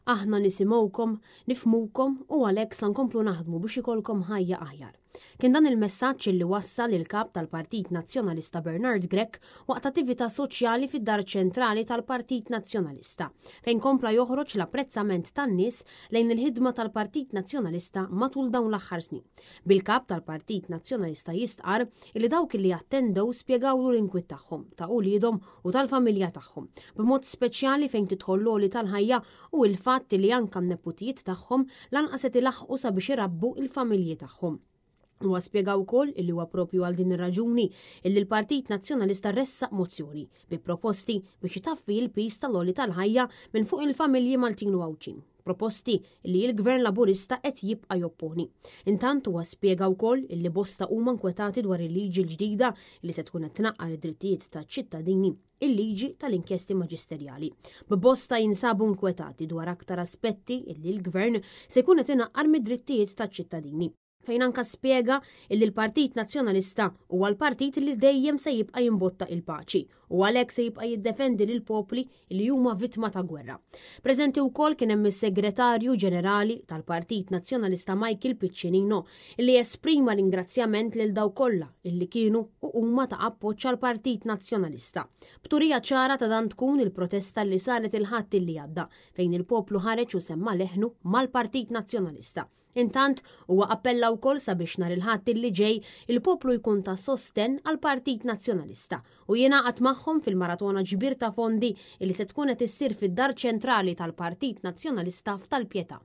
Aħna nisimgħukom, nifhmukom u għalhekk sa nkomplu naħdmu biex ikollkom ħajja aħjar. Kien dan il-messaġġ li wassal il-kap tal-Partit Nazzjonalista Bernard Grech waqt attività soċjali fid-Dar Ċentrali tal-Partit Nazzjonalista, fejn kompla joħroġ l-apprezzament tan-nies lejn il-ħidma tal-Partit Nazzjonalista matul dawn l-aħħar snin. Bil-kap tal-Partit Nazzjonalista jistqar li dawk li attendew spjegawlu l-inkwiet tagħhom, ta' uliedhom u tal-familja tagħhom, b'mod speċjali fejn tidħol l-għoli tal-ħajja u l-fatt li anka n-neputijiet tagħhom lanqas qed ilaħħqu sabiex irabbu l-familji tagħhom. Huwa spjega wkoll illi huwa propju għal din ir-raġuni illi l-Partit Nazzjonalista ressaq mozzjoni bi proposti biex itaffi l-piż tal-għoli tal-ħajja minn fuq il-familji Maltin u Għawdxin proposti li l-Gvern Laburista qed jibqa' jopponi. Intant huwa spjega wkoll illi bosta huma nkwetati dwar il-liġi l-ġdida li se tkun qed tnaqqar id-drittijiet taċ-ċittadini, il-liġi tal-inkjesti maġisterjali. B'bosta jinsabu nkwetati dwar aktar aspetti illi l-Gvern se jkun qed inaqqar mid-drittijiet taċ-ċittadini. Fejn anka spjega illi l-Partit Nazzjonalista huwa l-partit li dejjem se jibqa' jimbotta il-paċi u għalhekk se jibqa' jiddefendi lil popli li huma vittma ta' gwerra. Preżenti wkoll kien hemm is-Segretarju Ġenerali tal-Partit Nazzjonalista Michael Piccinino li esprima ringrazzjament lil dawk kollha illi kienu u huma ta' appoġġ għall-Partit Nazzjonalista. B'turija ċara ta' dan tkun il-protesta li saret il-Ħadd illi għadda fejn il-poplu ħareġ u semma leħnu mal-Partit Nazzjonalista. Intant, huwa appella wkoll sabiex nhar il-Ħadd illi ġej il-poplu jkun ta' sostenn għall-Partit Nazzjonalista u jingħaqad magħhom fil-maratona ġbir ta' fondi illi se tkun qed issir fid-Dar Ċentrali tal-Partit Nazzjonalista f'Tal-Pietà.